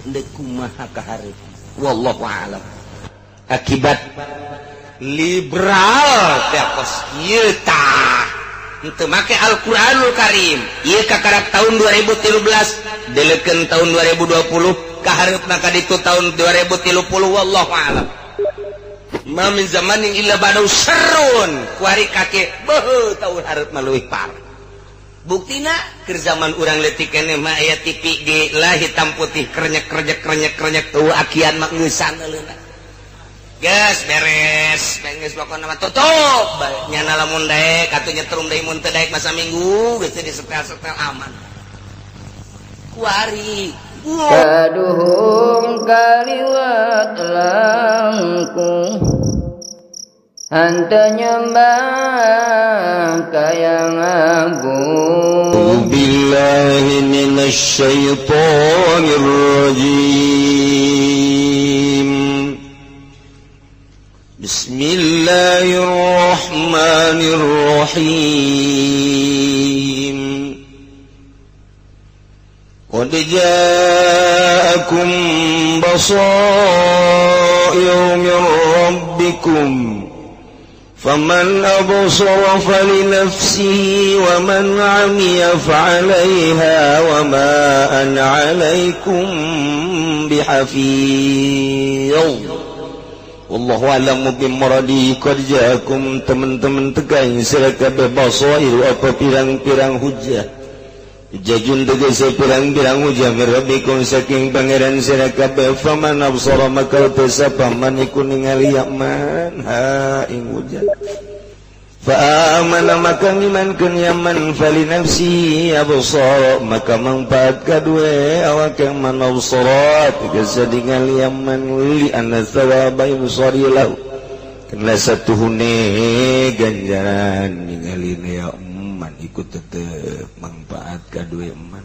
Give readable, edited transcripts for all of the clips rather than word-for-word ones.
Deuk kumaha ka hareup wallahu a'lam. Akibat liberal teh kos ieu tah henteu make Al-Qur'anul Karim. Ieu kakarap tahun 2013 delekeun tahun 2020 ka hareupna ka ditu tahun 2030 wallahu a'lam. Ma min zamanin illa ba'dahu syarrun. Kuari kake beuh tahun hareup mah leuwih parah. Buktina keur zaman urang leutik keneh mah aya TV ge lah hitam putih krenyek krenyek krenyek krenyek eueuh akian mah ngeusan leuna. Geus beres, geus pokona mah tutup bae. Nyana lamun daek atuh nyetrum deui mun teu daek masa minggu geus teu disetel-setel aman. Kuari Kaduhung kaliwat langkung henteu nyembah ka yang agung. Billahi minasy syaithanir rajim. Bismillahirrahmanirrahim. Qad ja'akum basairu min rabbikum faman absara falinafsihi wa man 'amiya fa'alayha wa ma ana 'alaykum bihafiz. Wallahu a'lamu bimuradi. Qad ja'akum teman-teman tegaing sira kabeh basair apa pirang-pirang hujah. Jajun tegese pirang-pirang hujah mirabbikum saking pangeran sira kabeh faman absara maka sapa man iku ningali man ha ing hujah. Fa amana maka ngimankeun yaman fali nafsihi absara maka mangfaat kadue awak yang man absara tegese ningali yaman li anna thawaba yusari lahu karena satuhune ganjaran ningali ya man iku tetep manfaat kadue man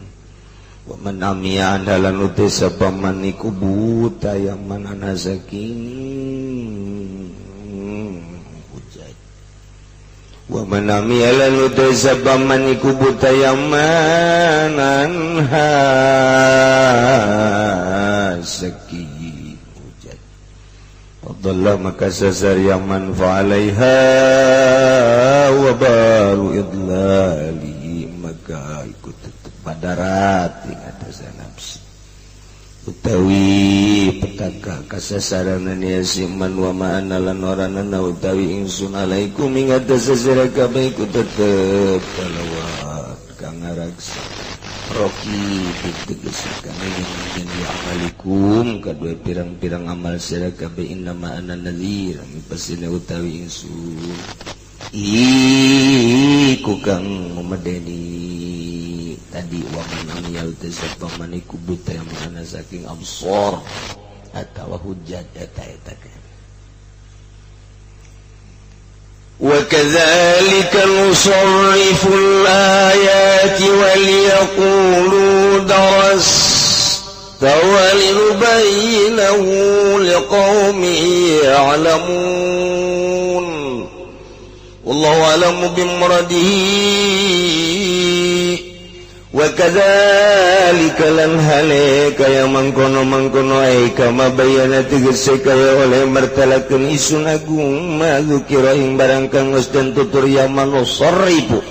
wa man amiya andalan uti sapa man iku buta yaman ana saking hujat wa man amiya lan uti sapa man iku buta yaman anha saking hujat Fadalla maka sasar yaman fa'alaiha wa baru idlali maka ikut tetep padarat ing atas nafsu utawi petaka kasasaranan ya siman wa ma'ana lan oranana utawi ingsun alaikum ing atas sira kabeh iku tetep kalawat kang ngaraksa roki tegas kang ingin amalikum kadue pirang-pirang amal sira kabeh innama ana nadhir pasine utawi ingsun iku kang memedeni tadi wa man amiyal tasabba man iku buta yang mana saking absor atawa hujat eta eta. Wa kadzalika nusarrifu al-ayati wa liyaqulu darasta wa linubayyinahu liqaumin ya'lamun. Wallahu a'lamu bimuradihi. Wa kadzalika lan halika ya mangkono-mangkono ai kama bayana tegese kaya oleh martalakeun isun agung ma dzukira ing barang kang geus den tutur ya manusarrifu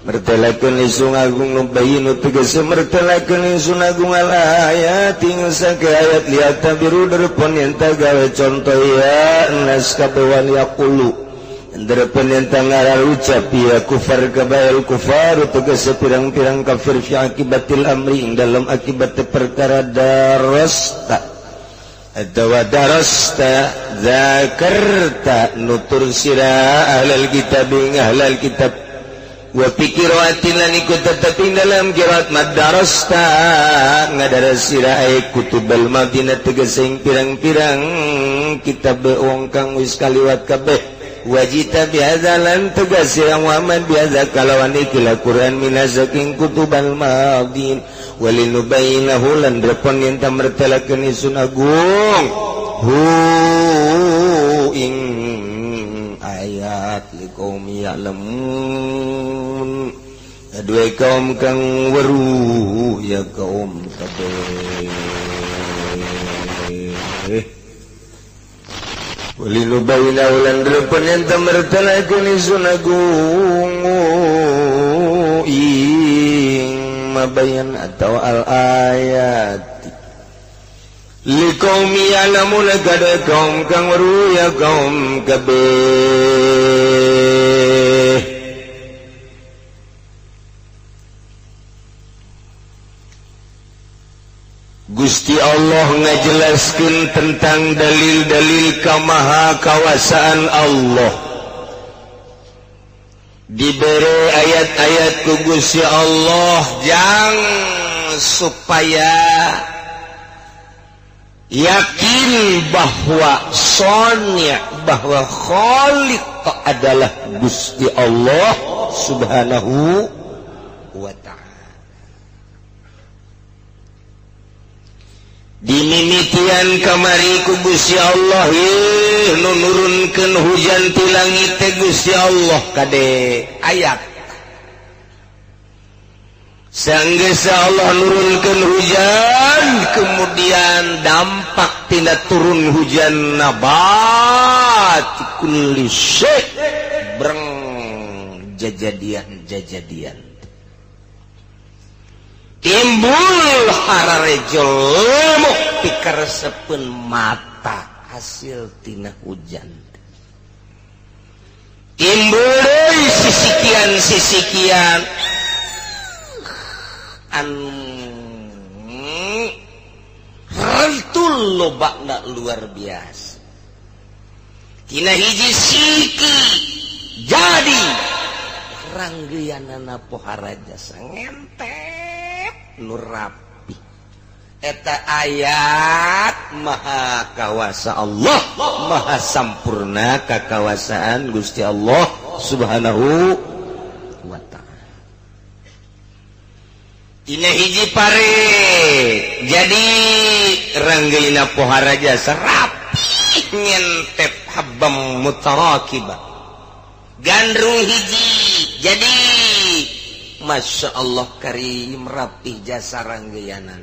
martalakeun isun agung nubayinu tegese martalakeun isun agung al ayat ing sake ayat liat biru derpon yen gawe contoh ya nas kabewan yaqulu Ndrepen yang tangaral ucap ya kufar kabail kufar tegese pirang-pirang kafir fi akibatil amri ing dalam akibat perkara darasta atawa darasta zakarta nutur sira ahlal kitab ing ahlal kitab wa pikiratin lan iku tetep ing dalam kirat madarasta ngadaras sira ay kutubal madinah tegese ing pirang-pirang kitab wong kang wis kaliwat kabeh wajita biadza lan tegas yang waman biadza kalawan ikilah Quran minazaking kutubal madin walinubayinahu lan repon yen tamertelakeun isun agung hu ing ayat liqaum ya'lamun dua kaum kang weruh ya kaum kabeh. Walinubayina ulan delepan yang tamertalakan isunagung ing mabayan atau al-ayat liqaumi ya'lamuna kada kaum kang weruh kaum kabeh. Gusti Allah ngajelaskeun tentang dalil-dalil kamaha kawasaan Allah. Dibere ayat-ayat ku Gusti Allah jang supaya yakin bahwa sonya, bahwa Khaliq adalah Gusti Allah Subhanahu wa ta'ala. Dimimitian kamari ku Gusti Allah nu nurunkeun hujan ti langit teh Gusti Allah kade ayat. Sanggeus Allah nurunkeun hujan, kemudian dampak tina turun hujan nabat kulli syai' breng jajadian-jajadian. Timbul hararejo lemuk pikaresepeun mata hasil tina hujan. Timbul deui sisikian-sisikian anu rentul lobakna luar biasa. Tina hiji siki jadi ranggeanana poharaja sangentep nu rapi. Eta ayat maha kawasa Allah, maha sampurna kakawasaan Gusti Allah Subhanahu wa ta'ala. Tina hiji pare jadi ranggeuna poharaja serapi ngentep habam mutarakiba. Gandrung hiji jadi Masya Allah karim rapih jasa ranggeanan.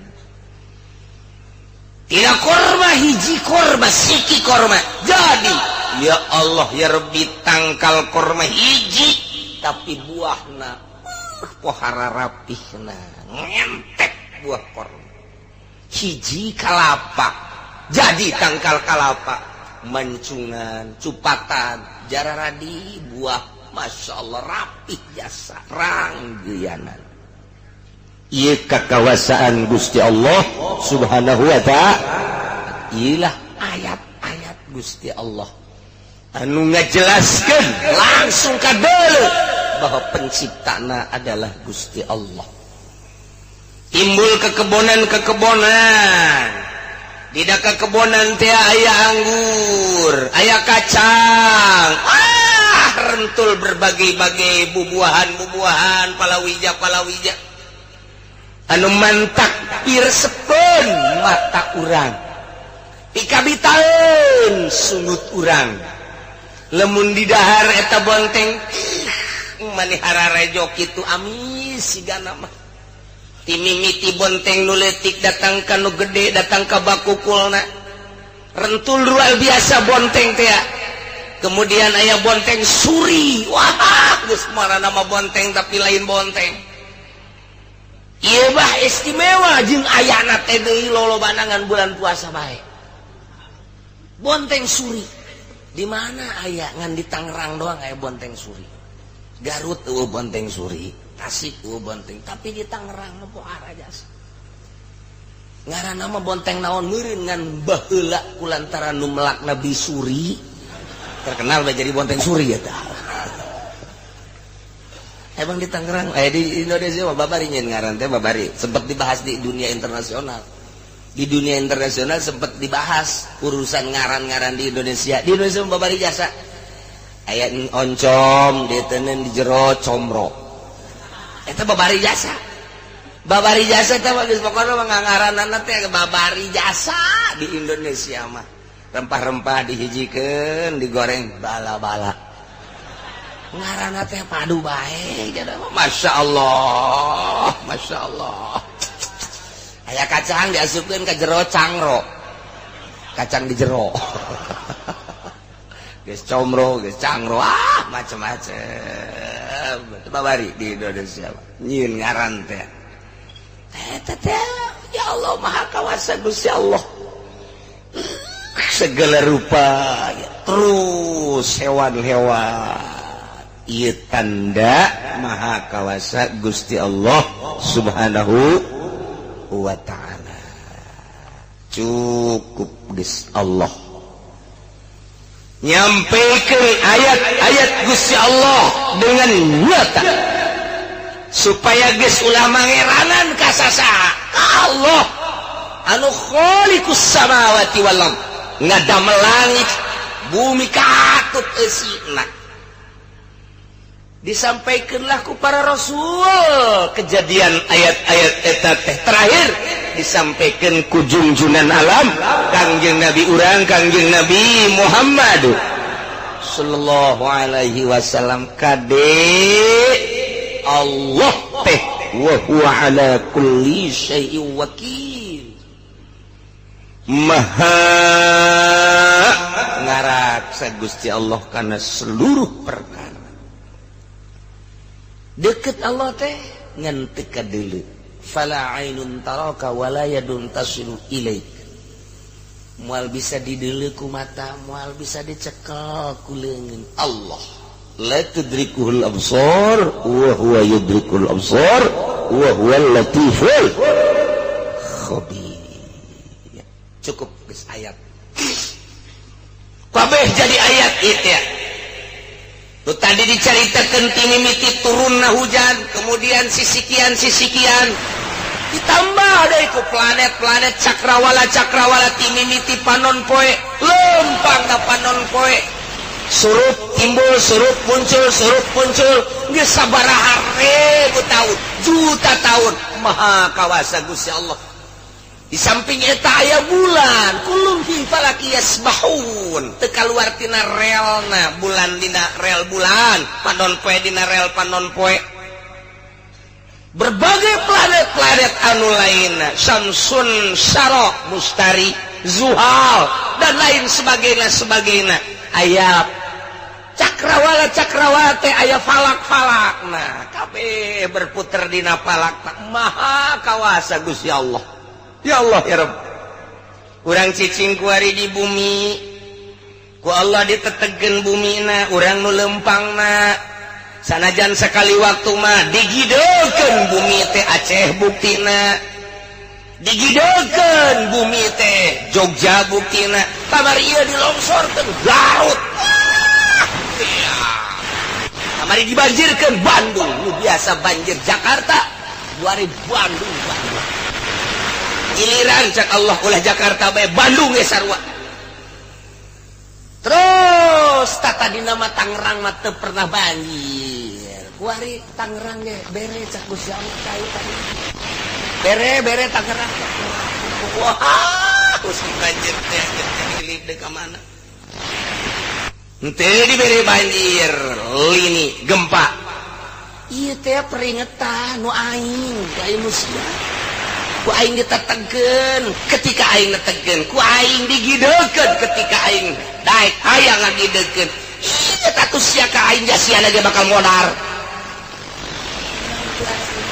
Tidak korma hiji korma siki korma jadi ya Allah ya Rabbi tangkal korma hiji tapi buahna pohara rapihna ngentek buah korma hiji kalapa jadi tangkal kalapa mancungan cupatan jararadi buah Masya Allah rapih jasa ranggeanan. Ieu kakawasaan Gusti Allah Subhanahu wa ta'ala. Ilah ayat-ayat Gusti Allah anu ngajelaskeun langsung kadeuleu bahwa penciptana adalah Gusti Allah. Timbul kekebonan-kekebonan. Di kekebonan teh aya anggur, aya kacang. Rentul berbagai-bagai bubuahan-bubuahan, palawija-palawija. Anu mantak pirsepeun mata urang. Pikabitaeun sungut urang. Lemun didahar eta bonteng manihara rejo kitu amis sigana mah. Timimiti bonteng nu leutik datang ka nu gede datang ka bakukulna. Rentul luar biasa bonteng teh. Kemudian aya bonteng suri. Wah, geus marana nama bonteng tapi lain bonteng. Ieu bah istimewa jeung ayana teh deui lolobanangan bulan puasa bae. Bonteng suri. Di mana aya ngan di Tangerang doang aya bonteng suri. Garut eueuh bonteng suri, Tasik eueuh bonteng, tapi di Tangerang mah pohara jasa. Ngaranna mah bonteng naon meureun ngan baheula kulantaran nu melakna bisuri terkenal bae jadi bonteng suri eta. Emang di Tangerang, di Indonesia mah babari nyen ngaran teh babari, sempat dibahas di dunia internasional. Di dunia internasional sempat dibahas urusan ngaran-ngaran di Indonesia. Di Indonesia mah babari jasa. Aya oncom ditenen di jero comro. Eta babari jasa. Babari jasa teh mah geus pokona mah ngaranana teh babari jasa di Indonesia mah. Rempah-rempah dihijikeun, digoreng bala-bala. Ngaranna teh padu bae Masya Allah, Masya Allah. Aya kacang diasupkeun ka jero cangro. Kacang di jero geus comro, geus cangro, ah, macem-macem. Babari di Indonesia nyieun ngaran teh. Teh teh, ya Allah, Maha Kawasa Gusti Allah segala rupa ya. Terus hewan-hewan, ieu tanda Maha Kawasa Gusti Allah Subhanahu wa Ta'ala. Cukup geus Allah nyampaikan ayat-ayat Gusti Allah dengan nyata supaya geus ulah mangeranan ka sasaha, ka Allah anu khaliqus samawati wal ard, ngadamel langit bumi katut eusina. Disampaikanlah ku para rasul kejadian ayat-ayat eta teh, terakhir disampaikan ku junjunan alam, Kangjeng Nabi urang, Kangjeng Nabi Muhammad sallallahu alaihi wasallam. Kade Allah teh wa huwa ala kulli syai'in wakil, maha ngaraksa Gusti Allah karena seluruh perkara. Deket Allah teh ngan teu kadeuleu. Fala ainun taraka wala yadun tasilu ilaik. Moal bisa dideuleu ku mata, moal bisa dicekel ku leungeun. Allah la tudrikuhul absar wa huwa yudrikul absar wa huwal latiful khabir. Cukup geus, ayat kabeh jadi ayat itu ya. Tuh, tadi diceritakan timimiti turunna hujan, kemudian sisikian sisikian, ditambah deui ku planet-planet, cakrawala cakrawala, timimiti panon poe lempang ka panon poe, surup timbul, surup muncul, surup muncul, geus sabaraha ribu tahun, juta tahun. Maha kawasa Gusti Allah. Di samping eta aya bulan, kullun fi falaki yasbahun, teu kaluar tina relna. Bulan dina rel bulan, panon poe dina rel panon poe, berbagai planet-planet anu lainna, Samsun, Syarok, Mustari, Zuhal, dan lain sebagainya sebagainya. Aya cakrawala cakrawala teh, aya falak-falak. Nah, kabeh berputar dina falak. Maha kawasa Gusti Allah. Ya Allah, ya Rabb. Urang cicing kuari di bumi, ku Allah ditetegen bumina, urang nu lempangna. Sanajan sekali waktu mah digidekeun bumi teh. Aceh buktina digidekeun bumi teh, Jogja buktina, kamari ieu dilongsorkeun Garut. Ah, iya. Kamari dibanjirkeun Bandung, nu biasa banjir Jakarta, 2000 Bandung. Bandung giliran cak Allah ulah Jakarta bae, Bandung ge sarua. Terus tata dina mah Tangerang mah teu pernah banjir, kuari Tangerang ge bere cak Gusti Allah kai tadi, bere bere Tangerang. Wah, musim banjir teh jadi deui ka mana? Henteu dibere banjir, lini gempa. Ieu teh peringatan nu aing, ku aing sia, ku aing ditetegkeun ketika aing netegkeun, ku aing digidekeun ketika aing daek hayang ngagidekeun. Ieu tatu sia ka aing jasiana ge bakal modar.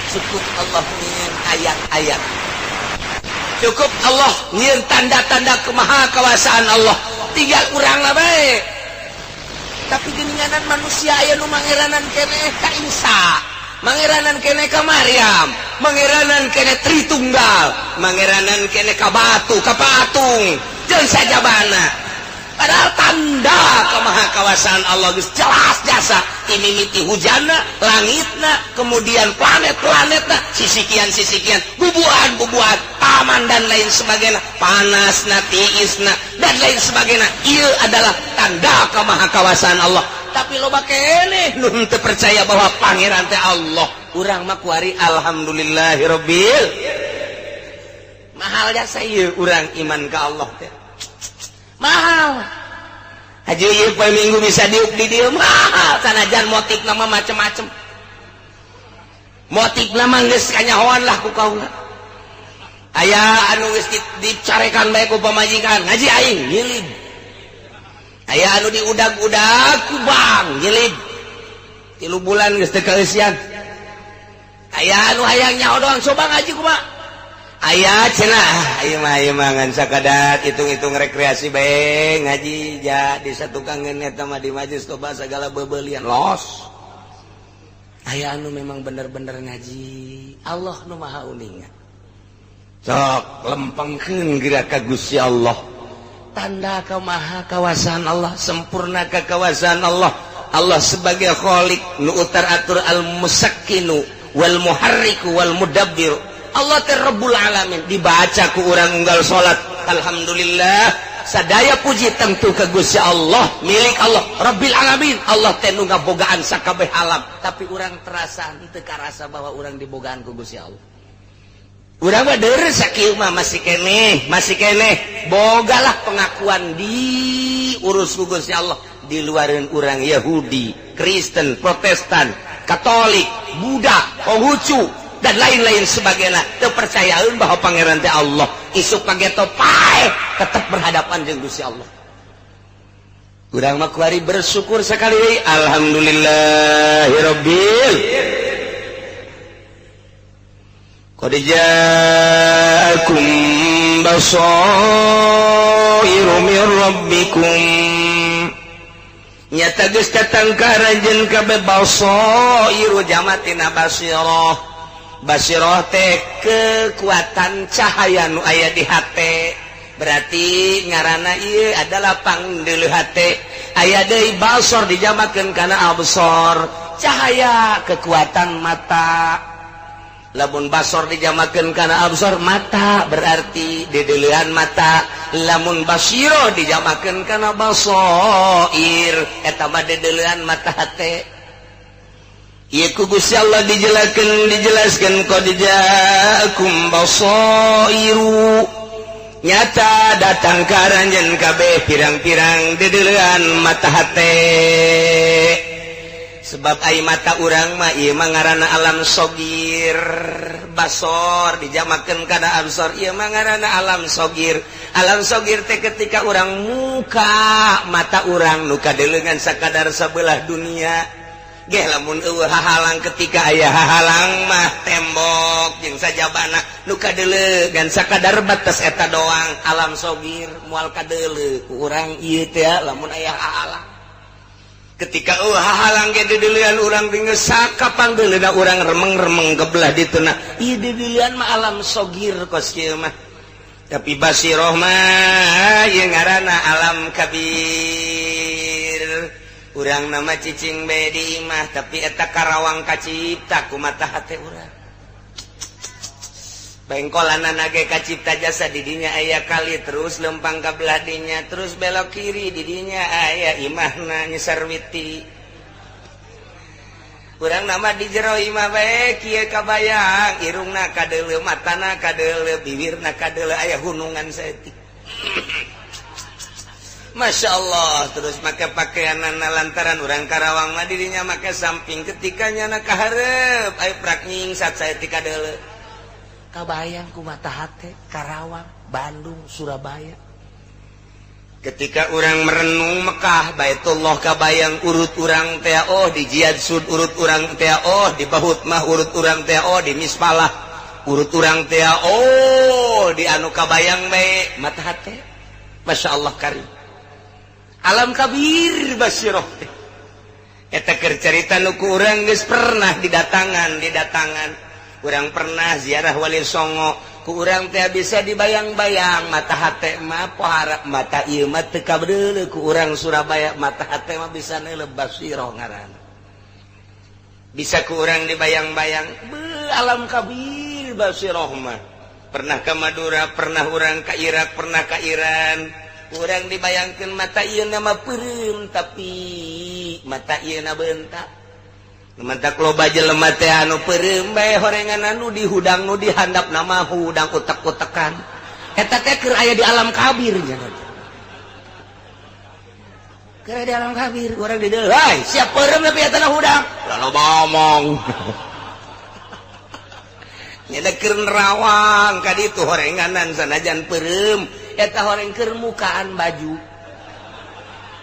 Cukup Allah nyieun ayat-ayat, cukup Allah nyieun tanda-tanda kemahakawasaan Allah, tinggal urang lah bae. Tapi geninganan manusia aya nu mangeranan keneh ka Isa, mangeranan keneh ka Maryam, mangeranan keneh Tritunggal, mangeranan keneh ka batu, ka patung jeung sajabana. Padahal tanda kemahakawasaan Allah geus jelas jasa, timimiti hujanna, langitna, kemudian planet-planetna, sisikian sisikian, bubuhan-bubuhan, taman, dan lain sebagainya, panasna, tiisna, dan lain sebagainya. Ieu adalah tanda kemahakawasaan Allah. Tapi loba keneh nu teu percaya bahwa pangeran teh Allah. Urang mah kuari alhamdulillahirabbil, mahal jasa ieu urang iman ka Allah teh mahal. Haji ieu poe Minggu bisa diuk di dieu mahal, sanajan motif nama macem-macem, motif nama geus kanyahoan lah ku kaula. Aya anu geus dicarekan bae ku pamajikan, ngaji aing nyilib. Aya anu diudag-udag ku bang nyilib. 3 bulan geus teu kaeusian. Aya anu hayang nyaho doang, coba ngaji kumaha. Aya cenah, ieu mah ngan sakadar hitung-hitung rekreasi bae ngaji ja di satukangeun eta mah di majelis coba segala bebelian los. Aya anu memang bener-bener ngaji, Allah nu Maha Uninga. Sok lempengkeun geura ka Gusti Allah. Tanda kamaha kawasan Allah, sempurna kekawasan Allah. Allah sebagai khalik nu utar atur al-musakkinu wal muharriku wal mudabbir. Allah teh Rabbul Alamin dibaca ku urang unggal salat. Alhamdulillah, sadaya puji tentu ke Gusti Allah, milik Allah Rabbil Alamin. Allah teh nu ngabogaan sakabeh alam, tapi urang terasa henteu karasa bahwa urang dibogaan ku Gusti Allah. Urang mah deureuh sakieu mah masih keneh bogalah pengakuan diurus ku Gusti Allah. Di luareun urang Yahudi, Kristen, Protestan, Katolik, Buddha, Konghucu dan lain-lain sebagainya teu percayaeun bahwa pangeran teh Allah. Isuk pageto paeh tetep berhadapan jeung Gusti Allah. Urang mah kuari bersyukur sekali, alhamdulillahirabbil. Qad ja'akum basairu min rabbikum. Nyata geus datang ka aranjeun kabeh basairu jamatina basirah. Basirah teh kekuatan cahaya nu aya di hate. Berarti ngaranna ieu adalah pangdeuleuh hate. Aya deui basor dijamakeun kana absor, cahaya kekuatan mata. Lamun basor dijamakeun kana absor mata berarti dedeleuan mata. Lamun basiro dijamakeun kana basoir eta mah dedeleuan mata hate. Ieu ku Gusti Allah dijelaskeun qad ja'akum basairu. Nyata datang ka aranjeun kabeh pirang-pirang dedeleuan mata hate. Sebab ai mata urang mah ieu mah ngaranna alam sogir. Basor dijamakeun kana absor ieu mah ngaranna alam sogir. Alam sogir teh ketika urang muka mata urang nu kadeuleungan sakadar sabelah dunia. Geh lamun eueuh hahalang ketika aya hahalang mah tembok jeung sajabana nu kadeuleungan sakadar batas eta doang alam sogir moal kadeuleu ku urang ieu teh lamun aya hahalang. Ketika hahalang ge dideulean urang geus sakapan deuleuna urang remeng-remeng ke belah dituna. Ieu dideulean mah alam sogir kos kieu mah. Tapi basiroh mah ieu ngaranna alam kabir. Urang nama cicing bae di imah tapi eta Karawang kacipta ku mata hate urang. Bengkolanana ge kacipta jasa didinya aya kali terus lempang ka belah dinya terus belok kiri didinya aya imahna nyesarwiti. Urang nama di jero imah bae kieu kabayang irungna kadeuleu matana kadeuleu bibirna kadeuleu aya hunungan saeutik. Masya Allah terus make pakaianana lantaran urang Karawang mah dirinya make samping ketika nyana kahareup aya prak nyingsat saeutik kadeuleu. Kabayang ku mata hate Karawang, Bandung, Surabaya. Ketika urang merenung Mekah, Baitullah kabayang urut urang teh oh di Jihad Sud urut urang teh oh di Bahut mah urut urang teh oh di Mispalah urut urang teh oh di anu kabayang bae mata hate. Masya Allah karim. Alam kabir basiroh teh. Eta keur carita nu ku urang geus pernah didatangan. Urang pernah ziarah Wali Songo ku urang teh bisa dibayang-bayang mata hate mah pohara mata ieu mah teu kabeuleuh ku urang Surabaya mata hate mah bisa neuleuh basiroh ngaranna. Bisa ku urang dibayang-bayang beuh alam kabir basiroh mah. Pernah ke Madura, pernah urang ka Irak, pernah ka Iran. Urang dibayangkeun mata ieu mah peureum tapi mata ieu na beunta. Mantak loba jelema teh anu peureum bae horengan anu dihudang nu dihandap nama hudang utek-utekan. Eta teh keur aya di alam kabir nya. Keur aya di alam kabir urang di deuleu, "Hai, siap peureum tapi eta na hudang." Lah loba omong. Nya keur nerawang ka ditu horenganan sanajan peureum eta horeng keur mukaan baju.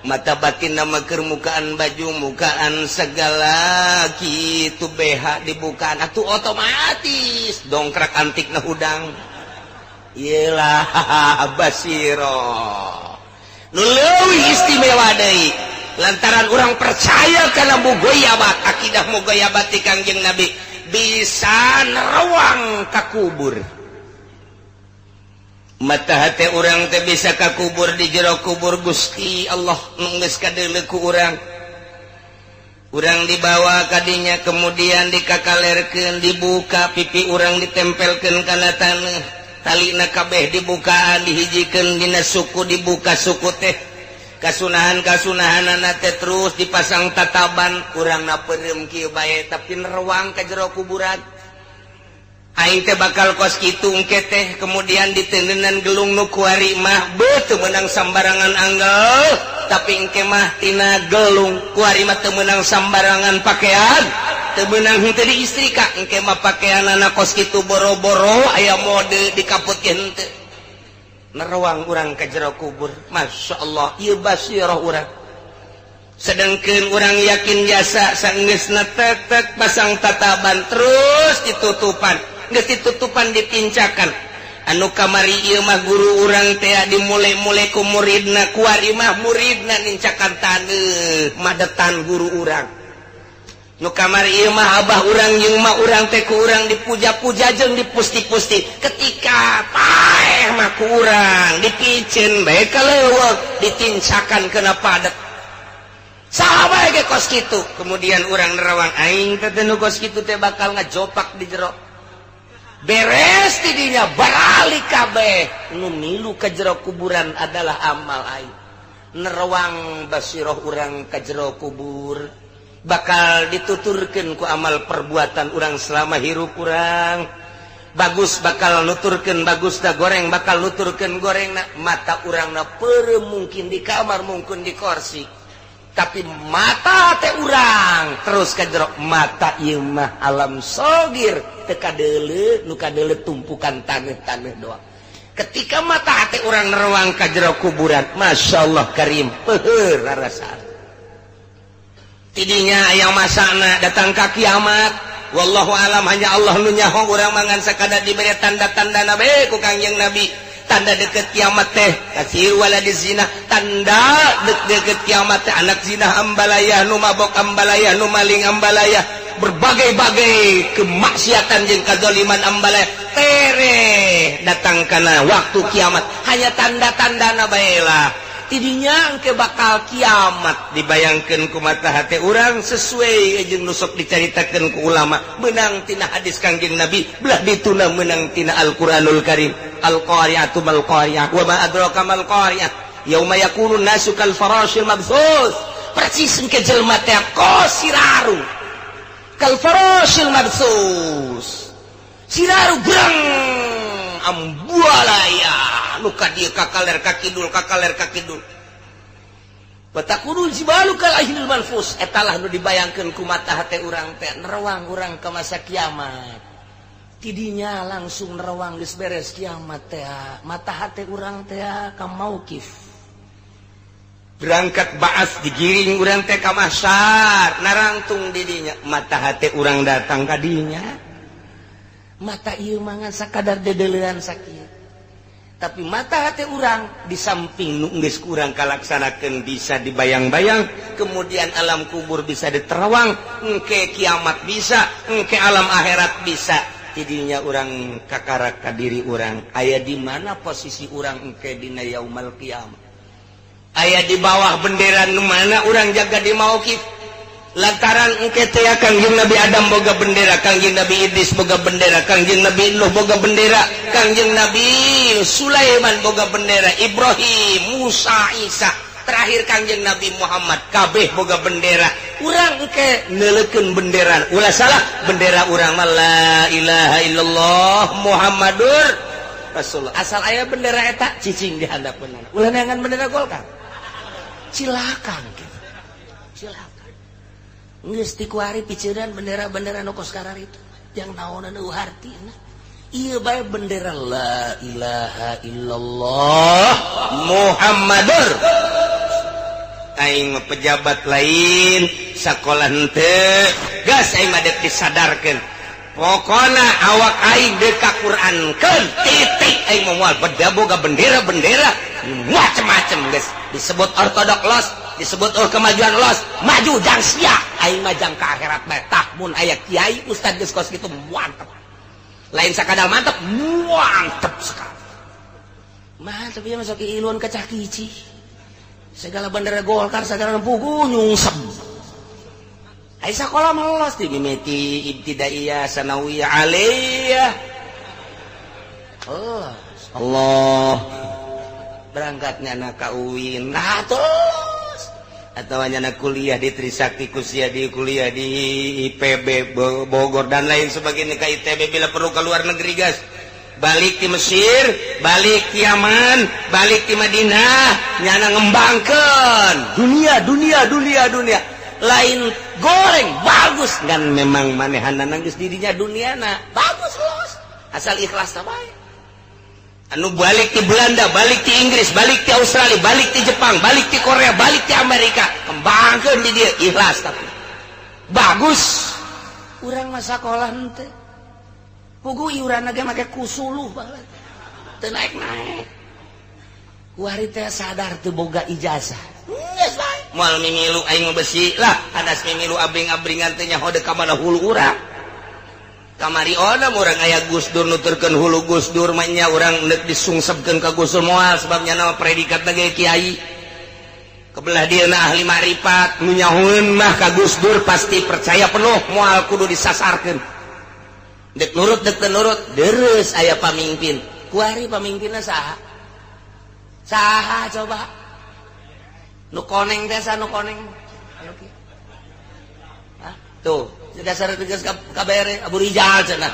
Mata batin nama keur mukaan baju, mukaan segala kitu BH dibukaan atuh otomatis dongkrak antik na hudang. Iyalah basiro. Nu leuwih istimewa deui lantaran urang percaya kana mugoyabat, akidah mugoyabat ti Kangjeng Nabi bisa nerawang ka kubur. Mata hati urang teh bisa ka kubur di jero kubur Gusti Allah nu geus kadeuleu ku urang. Urang dibawa kadinya kemudian dikakalerkeun, dibuka pipi urang ditempelkeun kana taneuh, talina kabeh dibukaan dihijikeun dina suku dibuka suku teh. Kasunahan-kasunahanana teh terus dipasang tataban, urangna peureum kieu bae tapi nerawang ka jero kuburan. Aing teh bakal kos kitu engke teh kemudian ditendenan gelung nu kuari mah beuh teu meunang sambarangan anggel tapi engke mah tina gelung kuari mah teu meunang sambarangan pakaian teu meunang henteu diistrika engke mah pakaianana kos kitu boro-boro aya mode dikaputkeun henteu. Nerawang urang ka jero kubur, Masya Allah ieu basirah urang. Sedangkan urang yakin jasa sanggeusna tek-tek pasang tataban terus ditutupan, geus ditutupan dipincakan. Anu kamari ieu mah guru urang teh dimulai-mulai ku muridna, kuari mah muridna nincakan taneuh madetan guru urang. Nu kamari ieu mah abah urang jeung mah urang teh ku urang dipuja-puja jeung dipusti-pusti. Ketika paeh mah ku urang dipiceun bae ka leuweung, ditincakan kana padet. Saha bae ge kos kitu. Kemudian urang nerawang aing teh nu kos kitu teh bakal ngajopak di jero. Beres tidinya baralik kabeh nu milu ka jero kuburan adalah amal aing. Nerawang basiroh urang ka jero kubur bakal dituturkeun ku amal perbuatan urang selama hirup urang. Bagus bakal nuturkeun bagus da goreng bakal nuturkeun gorengna. Mata urangna peureum mungkin di kamar mungkin di kursi, tapi mata teh urang terus ka jero mata ieu mah alam sogir teu kadeuleu nu kadeuleu tumpukan taneuh-taneuh doang. Ketika mata hati urang nerawang ka jero kuburan, masyaallah karim peuheur rarasaan. Tidinya yang masana datang ka kiamat, wallahu alam hanya Allah nu nyaho urang mangan sakada diberi tanda-tanda nabi ku Kangjeng Nabi. Tanda deket kiamat teh kasir wala di zina, tanda deket kiamat teh anak zina ambalayah, nu mabok ambalayah, nu maling ambalayah, berbagai-bagai kemaksiatan jeung kazaliman ambalayah tere datang kana waktu kiamat. Hanya tanda-tandana bae lah. Tidinya engke bakal kiamat dibayangkeun ku mata hate urang sesuai jeung nu sok dicaritakeun ku ulama meunang tina hadis Kangjeng Nabi belah dituna meunang tina Al-Qur'anul Karim. Al-qari'atu mal qari'ah wa ma adraka mal qari'ah yauma yakunun nasu kal farashil mabthus. Persis engke jelema teh kos siraru kal farashil mabthus, siraru grang ambualaya nu ka dieu ka kaler ka kidul ka kaler ka kidul. Batakunul jibalu kal ahlil manfus. Eta lah nu dibayangkeun ku mata hate urang teh nerawang urang ka masa kiamat. Tidinya langsung nerawang geus beres kiamat teh mata hate urang teh ka mauqif. Berangkat baas digiring urang teh ka mahsyar narangtung di dinya mata hate urang datang ka dinya. Mata ieu mangan sakadar dedeleuan sakieu. Tapi mata hati urang di samping nu geus kurang kalaksanakeun bisa dibayang-bayang, kemudian alam kubur bisa diterawang, engke kiamat bisa, engke alam akhirat bisa. Tidinya urang kakarak ka diri urang, aya di mana posisi urang engke dina yaumal kiamat. Aya di bawah bendera nu mana urang jaga di mauqif. Lantaran engke teh Kangjeng Nabi Adam boga bendera, Kangjeng Nabi Idris boga bendera, Kangjeng Nabi Nuh boga bendera, Kangjeng Nabi Sulaiman boga bendera, Ibrahim, Musa, Isa, terakhir Kangjeng Nabi Muhammad kabeh boga bendera. Urang engke neuleukeun bendera, ulah salah bendera urang mah la ilaha illallah Muhammadur Rasulullah. Asal aya bendera eta cicing di handapeunana. Ulah neangan bendera Golkar. Silakan gitu. Silakan. Geus ti kuari piceureuan bendera-bendera nu kos karar itu. Yang naonan eueuh hartina. Ieu bae bendera la ilaha illallah Muhammadur. Aing mah pejabat lain, sakola henteu, gas aing mah deuk disadarkeun. Pokona awak aing deuk ka Qur'ankeun, titik aing mah moal beda boga bendera-bendera macem-macem geus. Disebut ortodok los, disebut kemajuan los, maju jang sia, aing mah jang ka akhirat bae. Tah mun aya kiai ustad geus kos kitu mantep. Lain sakadar mantep, mantep sekali. Mantep ieu mah sok iluan kacah kici. Segala bendera Golkar segala puguh nyungsep. Ai sakola mah los di mimiti ibtidaiyah sanawiyah aliyah. Allah, Allah. Berangkatnya anak ka UIN. Nah terus atau hanya kuliah di Trisakti Kusia, di kuliah di IPB Bogor dan lain sebagainya, ke ITB bila perlu ke luar negeri gas. Balik di Mesir, balik di Yaman, balik di Madinah, nyana ngembangkeun dunia dunia dunia dunia. Lain goreng bagus kan memang manehanna geus dirinya duniana bagus los asal ikhlas ta bae. Anu balik di Belanda, balik di Inggris, balik di Australia, balik di Jepang, balik di Korea, balik di Amerika, kembangkeun di dia ikhlas tapi bagus. Urang mah sakola henteu. Puguh iuranna ge make kusuluh banget. Teu naek-naek. Kuari teh sadar teu boga ijazah. Geus bae. Moal mimilu aing mah besi lah, hadas mimilu abring-abringan teh nyaho deuk ka mana hulu urang. Kamari ona urang aya Gus Dur nuturkeun hulu Gus Dur mah nya urang deuk disungsepkeun ka Gus Dur moal sebab nya nama predikat ge kiai. Kebelah dieuna ahli makrifat nu nyahoeun mah ka Gus Dur pasti percaya penuh moal kudu disasarkeun. Dek nurut dek teu nurut deres aya pamimpin. Kuari pamimpinna saha? Saha coba? Nu koneng teh saha nu koneng? Anu kieu. Hah? Tuh, dasar tegas kabere Abu Rijal cenah.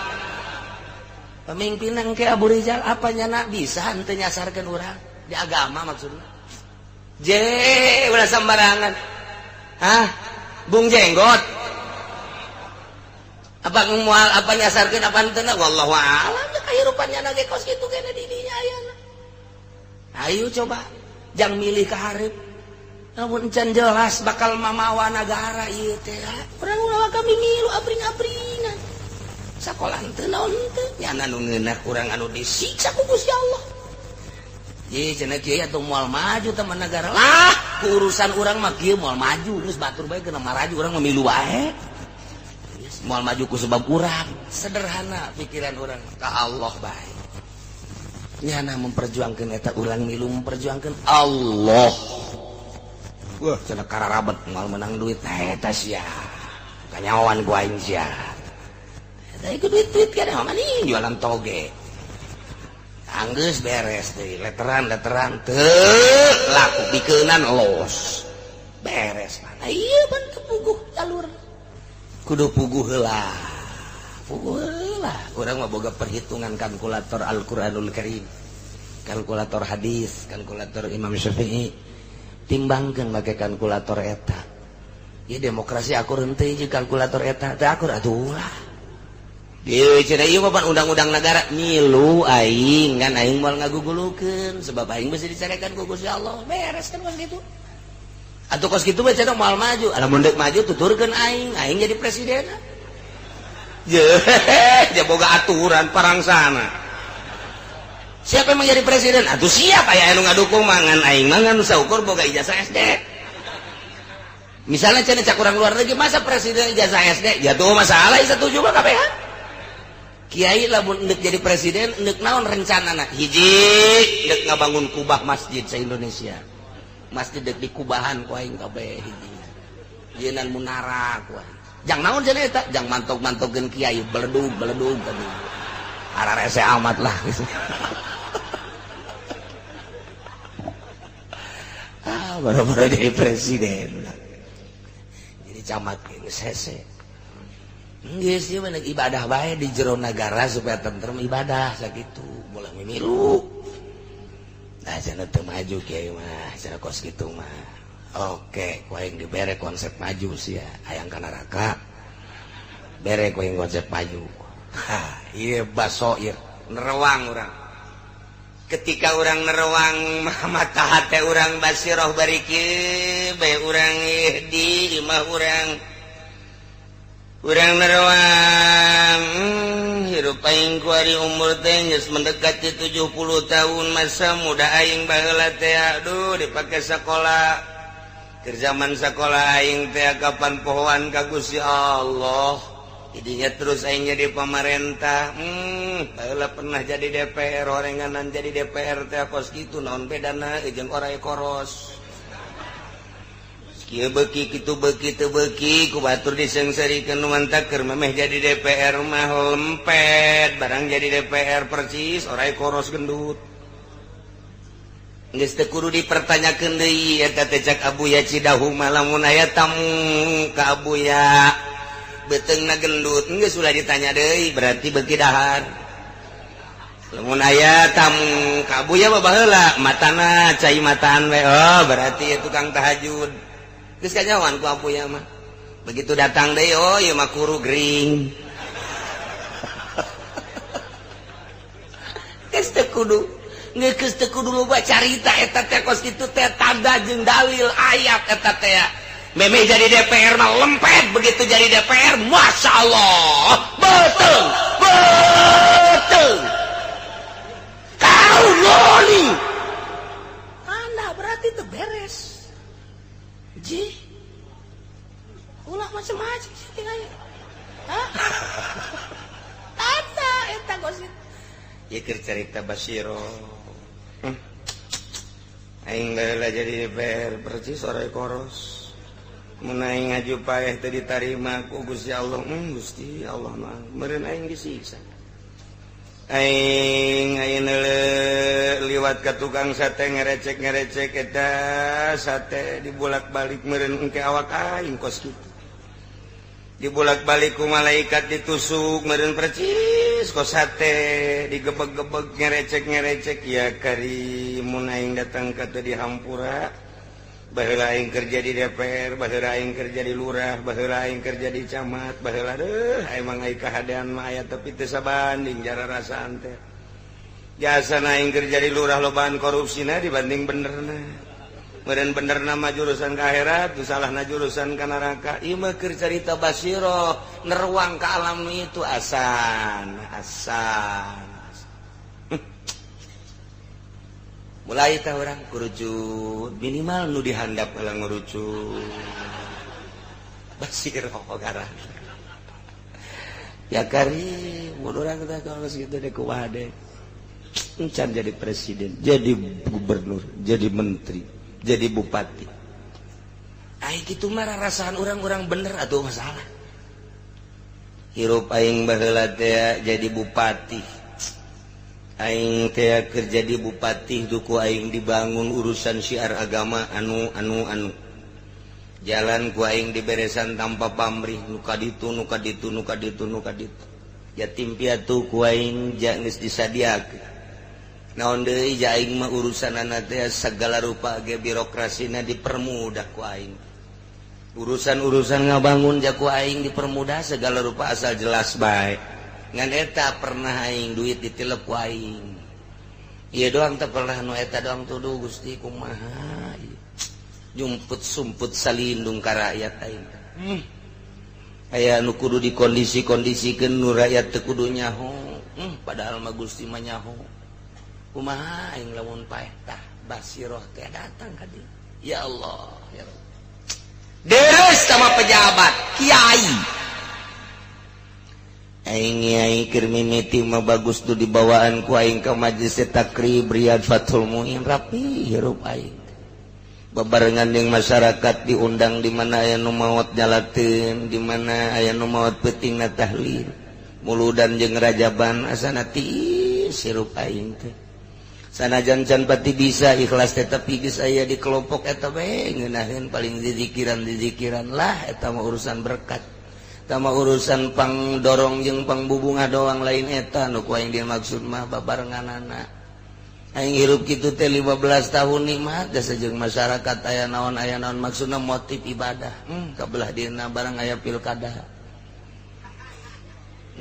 Pemimpin engke Abu Rijal apa nyana bisa henteu nyasarkeun urang di agama maksudna. Je, ulah sembarangan. Hah? Bung Jenggot. Apa moal apa nyasarkeun apa henteu wallahu a'lam kahirupan nyana ge kos kitu kene di dinya ayeuna. Ayo coba jang milih ka hareup. Namun encan jelas bakal mamawa nagara ieu teh. Urang ulah kami milu abring-abringan. Sakola henteu naon henteu nyana nu ngeunah urang anu disiksa ku Gusti Allah. Ye cenah kieu atuh moal maju teh negara. Lah, ku urusan urang mah kieu moal maju geus batur bae geuna maraju urang mah milu wae. Geus moal maju ku sebab urang. Sederhana pikiran urang ka Allah bae. Nyana memperjuangkeun eta urang milu memperjuangkeun Allah. Wah, cenah kararabet moal menang duit eta sia. Kanyawan ku aing sia. Eta ikut duit-duit kana mah nih jualan toge. Anggeus beres deui, letteran-letteran teu laku bikeunan los. Beres mana ieu ban puguh jalur. Kudu puguh heula. Puguh heula. Urang mah boga perhitungan kalkulator Al-Qur'anul Karim. Kalkulator hadis, kalkulator Imam Syafi'i. Timbangkeun make kalkulator eta. Ieu demokrasi akur henteu jeung kalkulator eta, teu akur atuh ulah. Ieu cenah ieu mah undang-undang negara milu aing kan aing moal ngagugulukeun sebab aing besi dicarekan ku Gusti Allah. Beres kan kos kitu. Atuh kos kitu mah cenah moal maju. Lamun deuk maju tuturkeun aing, aing jadi presiden. Ye, dia boga aturan parangsana. Siapa yang menjadi presiden? Atuh siap aya anu ngadukung mangan aing mangan saukur boga ijazah SD. Misalnya cenah cak urang luar negeri masa presiden ijazah SD? Ya tuh masalah setuju mah KPH. Kiai lamun endek jadi presiden endek naon rencanana? Hiji endek ngabangun kubah masjid sa Indonesia. Masjid dek di kubahan ku aing kabeh hiji. Jieunnan munara ku aing. Jang naon cenah eta? Jang mantok-mantogkeun kiai beledug-beledug tadi. Ararese amat lah. Ah, baru-baru jadi presiden. Jadi camat geus hese. Geus ieu mah ibadah bae di jero nagara supaya tentrem ibadah sakitu, boleh mimilu. Nah, cenah teu maju kiai mah, cenah kos kitu mah. Oke, ku aing dibere konsep maju sia, hayang ka neraka. Bere ku aing konsep maju. Ha, ieu basoir. Nerewang urang. Ketika urang nerewang mata hate urang basiroh bari kieu bae urang di imah urang. Urang nerewang hirup aing kuari umur teh geus mendekati 70 tahun masa muda aing baheula teh aduh dipake sakola. Keur zaman sakola aing teh kapan pohoan ka Gusti Allah. Jadinya terus aing jadi pamarentah. Baheula pernah jadi DPR, orenganan jadi DPR teh kos kitu naon bedana jeung oray koros. Kieu beuki kitu beuki teu beuki ku batur diseungseurikeun nu mantak keur memeh jadi DPR mah lempet, barang jadi DPR persis oray koros gendut. Geus teu kudu dipertanyakeun deui eta teh cak Abuya Cidahu mah lamun aya tamu ka Abuya beuteungna gendut geus ulah ditanya deui berarti beuki dahar. Lamun aya tamu ka Abuya mah baheula matana cai mataan we, oh berarti ieu tukang tahajud. Geus kanyawan ku Abuya mah. Begitu datang deui oh ieu mah kuru gering. Geus teu kudu geus teu kudu loba carita eta teh kos kitu teh tanda jeung dalil ayat eta teh. Meme jadi DPR mah lempet, begitu jadi DPR Masya Allah betul betul kau loli anda berarti itu beres ji ulah macam-macam sih tinggalnya tanda eta gosip ya keur carita Basiro aing baheula jadi DPR persis oray koros. Mun aing ngaju paeh teu ditarima ku Gusti Allah, Gusti Allah mah meureun aing disiksa. Aing ayeuna liwat ka tukang sate ngerecek-ngerecek eta sate dibolak-balik meureun engke awak aing kos kitu. Dibolak-balik ku malaikat ditusuk meureun percis kos sate digebeg-gebeg ngerecek-ngerecek ya kari mun aing datang ka teu dihampura. Baheula aing kerja di DPR, baheula aing kerja di lurah, baheula aing kerja di camat, baheula deuh emang aing kahadean mah aya tapi teu sabanding jara rasaan teh. Jasana aing kerja di lurah lobaan korupsina dibanding benerna. Meureun benerna mah jurusan ka akhirat, nu salahna jurusan ka neraka. Ieu mah keur carita basiroh, neruang ka alam itu asan, asan. Mulai tah orang kerucut minimal nu dihandap heula ngurucut basiroh garang ya kari mun urang teh kalau geus kitu deh kumaha deh encan jadi presiden, jadi gubernur, jadi menteri, jadi bupati. Ai kitu mah rarasaan urang-urang bener atuh masalah. Hirup aing baheula teh jadi bupati. Aing teh kerja di bupati duku aing dibangun urusan syiar agama anu anu anu jalan ku aing diberesan tanpa pamrih nu ka ditu nu ka ditu nu ka ditu nu ka ditu yatim piatu ku aing geus disadiakeun naon deui ja aing mah urusanana teh sagala rupa ge birokrasina dipermudah ku aing urusan-urusan ngabangun ja ku aing dipermudah segala rupa asal jelas bae. Ngan eta pernah aing duit ditilep ku aing. Ieu doang teh pernah nu eta doang tuduh Gusti kumaha. Jumput sumput salindung ka rakyat aing. Aya nu kudu dikondisi-kondisikeun nu rakyat teu kudu nyaho. Padahal mah Gusti mah nyaho. Kumaha aing lamun paeh tah basiroh teh datang ka dieu. Ya Allah, ya Rabb. Deres sama pejabat, kiai. Aing aing keur mimiti mah bagus tuh dibawaan ku aing ka majelis takrib Riyad Fathul Muin rapi hirup aing. Babarengan jeung masyarakat diundang di mana aya nu maot nyalateun, di mana aya nu maot peutingna tahlil. Muludan jeung rajaban asana tiis hirup aing teh. Sanajan can pati bisa ikhlas teh tapi geus aya di kelompok eta bae ngeunaheun paling dizikiran-dizikiran lah eta mah urusan berkat. Tama urusan pang dorong jeung pang bubunga doang lain eta nu ku aing dimaksud mah babarenganana. Aing hirup kitu teh 15 tahun nikmat jasa jeung masyarakat aya naon maksudna motif ibadah. Kabelah dina barang aya pilkada.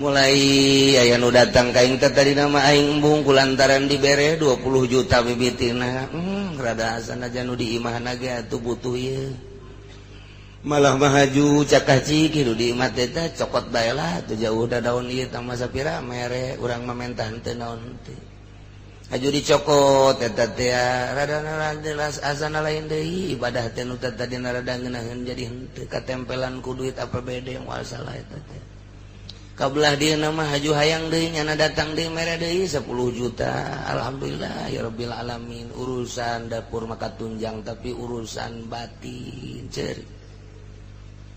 Mulai aya nu datang ka aing teh, tadi nama aing embung kulantaran dibere 20 juta bibitina. Rada asana nu di imahna ge atuh butuh ieu. Malah mahaju cakah cik nu di imah teh cokot bae lah tuh, jauh da daun ieu tambah sapira mere urang mah mentah teu naon teh. Haju dicokot eta teh rada asana lain deui ibadah teh, nu tadi rada ngeunaheun jadi henteu, katempelan ku duit APBD. Moal salah eta teh. Kabelah dia nama haju hayang deui, nyana datang deui, mere deui 10 juta. Alhamdulillah ya rabbil alamin, urusan dapur maka tunjang, tapi urusan batin ceri.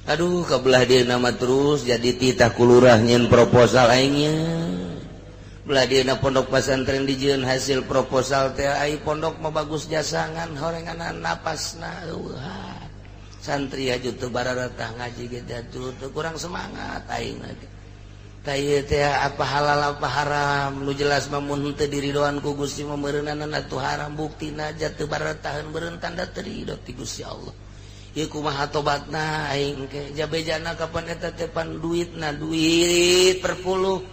Aduh, kabelah dia nama terus jadi titah kulurah nyeun proposal aingnya. Belah dieuna pondok pesantren dijieun hasil proposal teh, ai pondok mah bagus jasangan horenganan napasna eueuh. Santri aju teu bararatah ngaji ge teu kurang semangat aing lagi. Tah ieu teh apa halal apa haram, nu jelas mah mun teu diridoan ku Gusti mah meureunana atuh haram. Buktina aja teu barataheun, beureun tanda teu ridho ti Gusti Allah. Ieu kumaha tobatna aing ke jabejana kapan eta teh? Pan duitna duit perpuluh,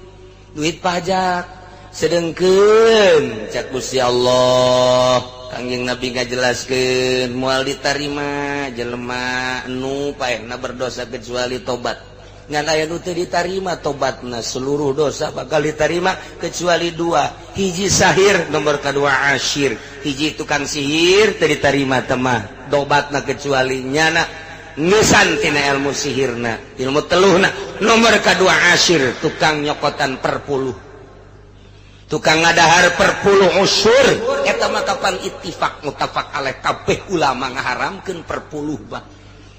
duit pajak, sedengkeun cak Gusti Allah, Kangjeng Nabi ngajelaskeun moal ditarima jelema nu paehna berdosa kecuali tobat. Ngan aya nu teu ditarima tobatna, seluruh dosa bakal ditarima kecuali dua: hiji sahir, nomor kedua asyir. Hiji tukang sihir teu ditarima temah tobatna kecuali nyana ngesan tina ilmu sihirna, ilmu teluhna. Nomor kedua asyir, tukang nyokotan perpuluh, tukang ngadahar perpuluh usur. Eta mah kapan ittifaq muttafaq alaih, kabeh ulama ngaharamkeun perpuluh. Bah,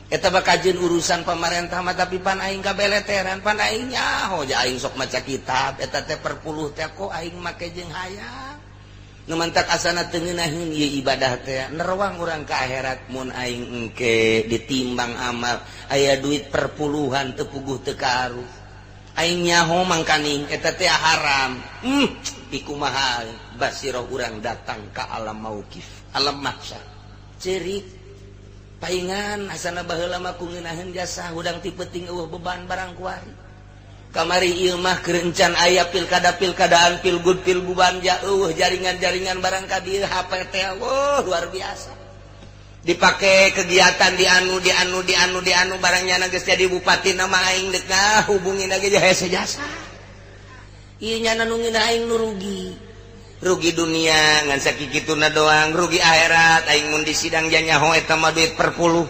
eta mah kajeun urusan pamarentah mah, tapi pan aing kabeleteran, pan aing nyaho ja aing sok maca kitab eta teh perpuluh teh kok aing make jeung hayang. Nu mantak asana teu ngeunaheun ieu ibadah teh, nerawang urang ka akhirat mun aing engke ditimbang amal aya duit perpuluhan teu puguh teu kaaruh. Aing nyaho mangkaning eta teh haram. Pikumaha basiroh urang datang ka alam mauqif, alam mahsyar cerik paingan asana baheula mah ku ngeunaheun jasa hudang ti peuting eueuh beban barang kuari. Kamari ieu mah keur encan aya pilkada pilkadaan, pilgub pilguban, ja eueuh jaringan-jaringan barang ka dieu. HP teh, wah, luar biasa dipake kegiatan di anu di anu di anu di anu barangnya. Geus jadi bupati nama aing dek hubungin lagi hese jasa ieu nyana nu ngeunah. Aing nu rugi, rugi dunia ngan sakikituna doang, rugi akhirat aing mun di sidang nyaho eta mah duit perpuluh.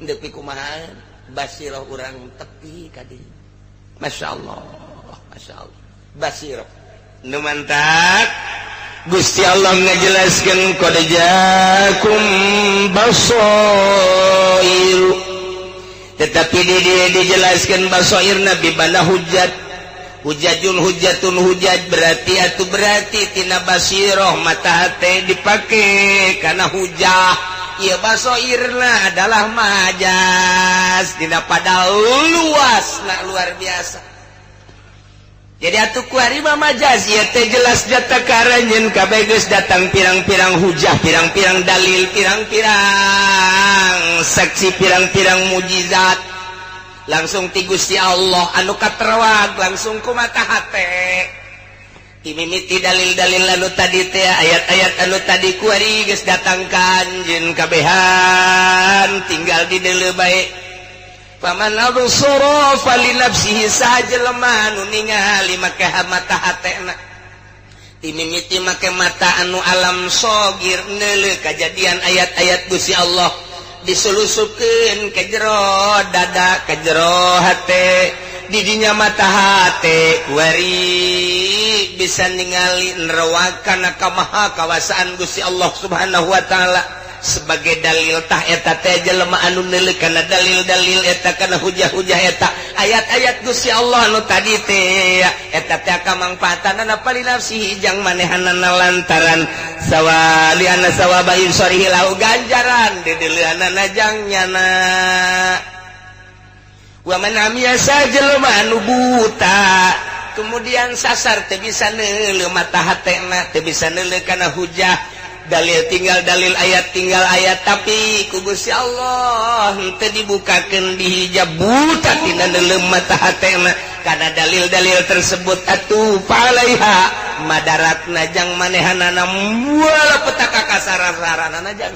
Deui kumaha basiroh urang tepi ka dieu. Masya Allah, Masya Allah, basiroh nu mantak Gusti Allah ngajelaskeun qad jaakum basair, tetapi di dia dijelaskan basair nabi bana hujat hujajun hujatun hujat, berarti atau berarti tina basiroh mata hate dipake karena hujah. Ieu basoirna adalah majas dina pada luas nah luar biasa. Jadi atuh kuari mah majas ieu teh jelas jata karanjeun kabeh geus datang pirang-pirang hujah, pirang-pirang dalil, pirang-pirang saksi, pirang-pirang mujizat langsung ti Gusti Allah anu katerawag langsung ku mata hate timimiti dalil-dalil anu tadi teh, ayat-ayat anu tadi kuari geus datang ka anjeun kabehan, tinggal di deuleu bae. Faman absara fali nafsihi, saha jelema anu ningali make mata hatena, timimiti make mata anu alam sogir neuleuh kajadian ayat-ayat Gusti Allah disulusupkeun ke jero dada, ke jero hate, didinya mata hate kuari bisa ningali nerawang kamaha kawasaan Gusti Allah Subhanahu wa Ta'ala sebagai dalil. Tah, eta teh jelema anu neuleuh kana dalil-dalil eta, kana hujah-hujah eta, ayat-ayat Gusti Allah anu tadi teh, eta teh kamangfaatanana fali nafsihi jang manehanana, lantaran sawali anna sawaba ibsarihi lahu, ganjaran dideuleuhanana jang nyana. Wa man amiya, jelema anu buta kemudian sasar teu bisa neuleuh mata hatena, teu bisa neuleuh kana hujah. Dalil tinggal dalil, ayat tinggal ayat, tapi ku Gusti Allah henteu dibukakeun dihijab, buta tina neuleuh mata hatena kana dalil-dalil tersebut. Atuh falaiha madaratna jang manehanana, moal petaka kasara-saranana jang.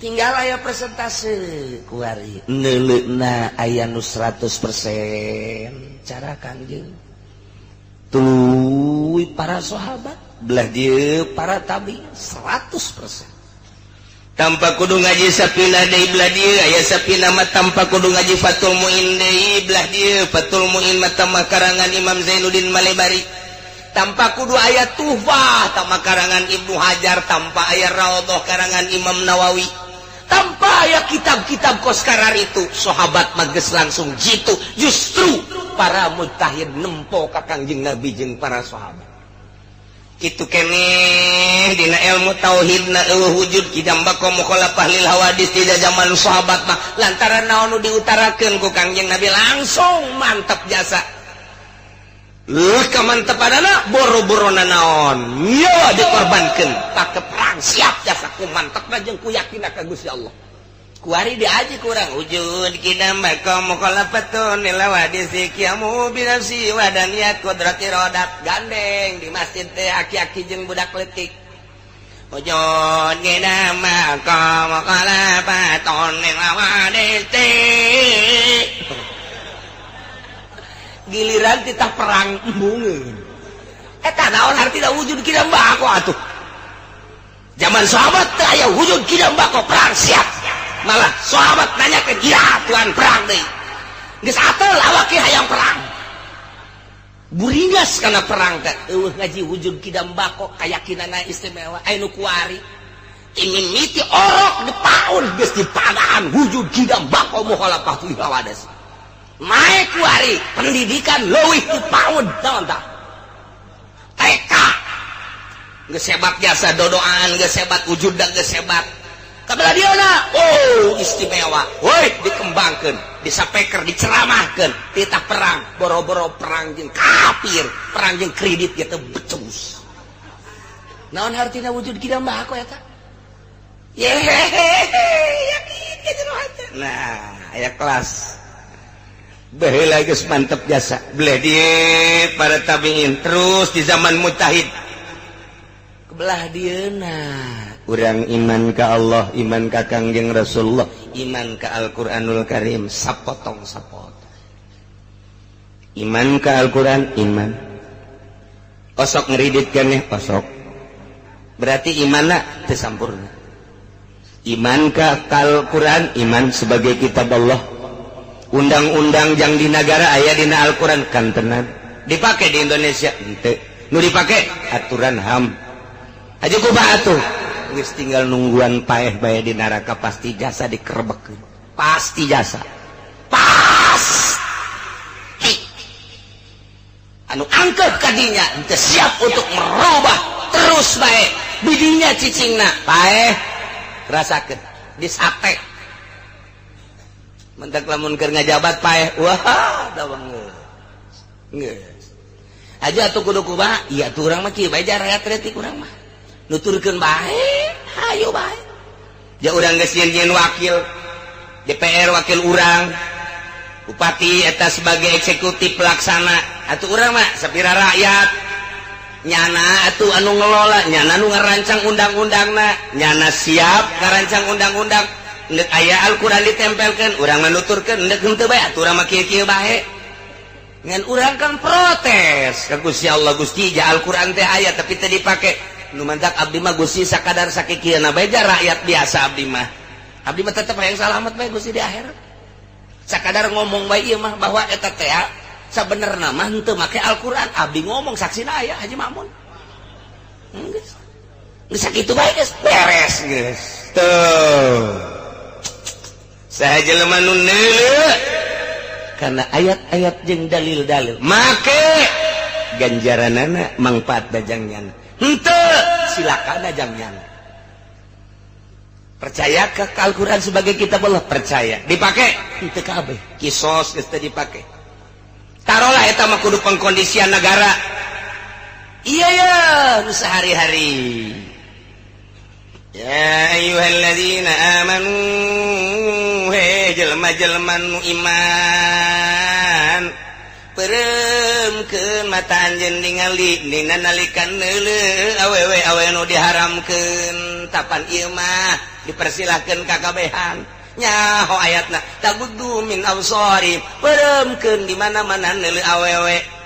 Tinggal aya persentase kuari neuleuna aya nu 100% cara Kangjeng, tuluy para sahabat, belah dieu para tabi 100%. Tanpa kudu ngaji Sapina deui, belah dieu aya Sapina mah tanpa kudu ngaji Fathul Muin deui, belah dieu Fathul Muin mah tambah karangan Imam Zainuddin Malebari, tanpa kudu aya Tuhfah tambah karangan Ibnu Hajar, tanpa aya Raudhah karangan Imam Nawawi, tanpa aya kitab-kitab koskarar itu, sahabat mah geus langsung jitu. Justru para mujtahid nempo ka Kangjeng Nabi jeung para sahabat. Kitu keneh dina ilmu tauhid na, euweuh wujud qidam baqa mukhalafah lil hawadis tidak zaman sahabat mah, lantaran naon nu diutarakeun ku Kangjeng Nabi langsung mantap jasa. Leuh kamantepanana, boro-boro naon nyawa dikorbankeun pake perang siap jasa ku mantepna jeung ku yakinna ka Gusti Allah. Kuari diaji kurang wujud qidam baqa mukhalafatun lil hawadis qiyamu bi nafsi wadaniyat qudrati rodat, gandeng di masjid teh aki-aki jeung budak leutik. Wujud qidam baqa mukhalafatun lil hawadis, giliran kita perang embungeun. Eta naon hartina wujud qidam baqa atuh? Zaman sahabat teh aya wujud qidam baqa, perang siap. Malah sahabat nanya ke dia, "Tuhan, perang deui?" Geus atel awak hayang perang, buringas kana perang teh. Euweuh ngaji wujud qidam baqa, kayakinanna istimewa. Aya nu kuari mimiti orok di paun geus dipadahan wujud qidam baqa mukhalafah lil hawadis. Naik kuari pendidikan leuwih di paun, naon tah, TK geus hebat jasa, dodoan geus hebat, wujud geus hebat. Kabelah dieuna, oh, istimewa woi, dikembangkeun, disapeker, diceramahkeun titah perang. Boro-boro perang jeung kafir, perang jeung kredit gitu becus. Naon hartina wujud qidam baqa eta? Yehehe, yakin ka jero hate. Nah, aya kelas baheula geus mantep jasa, belah di para tabiin, terus di zaman mujtahid. Kebelah dieuna urang iman ka Allah, iman ka Kangjeng Rasulullah, iman ka Al-Qur'anul Karim, sapotong sapotong. Iman ka Al-Qur'an, iman osok ngeridit keneh osok, berarti imanna teu sampurna. Iman ka Al-Qur'an, iman sebagai kitab Allah, undang-undang yang di negara aya dina Al-Quran kan tenan dipakai di Indonesia henteu, nu dipake aturan HAM aja. Kumaha atuh? Geus tinggal nungguan paeh bae di neraka, pasti jasa dikerebek, pasti jasa, pasti anu angkeuh kadinya henteu siap untuk merubah terus bae bidinya cicingna, paeh rasakeun disate. Mentak lamun keur ngajabat paeh, wah, da geus aja atuh. Kudu kumaha ieu atuh? Urang mah kieu bae, rakyat leutik urang mah nuturkeun bae, hayu bae ja. Urang geus nyieun wakil DPR, wakil urang bupati eta sebagai eksekutif pelaksana. Atuh urang mah sapira rakyat, nyana atuh anu ngelola, nyana nu ngarancang undang-undangna, nyana siap ngarancang undang-undang. Ndek aya Al-Qur'an ditempelkeun, urang mah nuturkeun, ndek henteu bae atuh urang mah kieu-kieu bae. Ngan urang kan protes ka Gusti Allah, "Gusti, ja Al-Qur'an teh aya tapi teu dipake." Nu mantak abdi mah, Gusti, sakadar sakikieuna bae ja, rakyat biasa abdi mah. Abdi mah tetep hayang salamet bae, Gusti, di akhirat. Sakadar ngomong bae ieu mah bahwa eta teh sabenerna mah henteu make Al-Qur'an. Abdi ngomong, saksina aya Haji Mamun. Geus. Geus sakitu bae, geus beres geus. Tuh. Saha jelema nu neuleuh karena ayat-ayat jeung dalil-dalil, make ganjaranana mangfaat dajangnyana, henteu silakan dajangnyana. Percaya ke Al-Quran sebagai kitab Allah? Percaya. Dipakai? Henteu kabeh. Kisos geus teu dipake. Taruhlah eta mah kudu pengkondisian negara. Iya ya nu sehari-hari. Ya ayyuhalladzina amanu, he jelema-jelema nu iman, pereumkeun mata anjeun ningali dina nalikan neuleuh awewe awewe nu diharamkeun. Tapan ieu mah dipersilahkeun ka kabehan. Nyaho ayatna taguddu min absari, pereumkeun di mana-mana neuleuh awewe.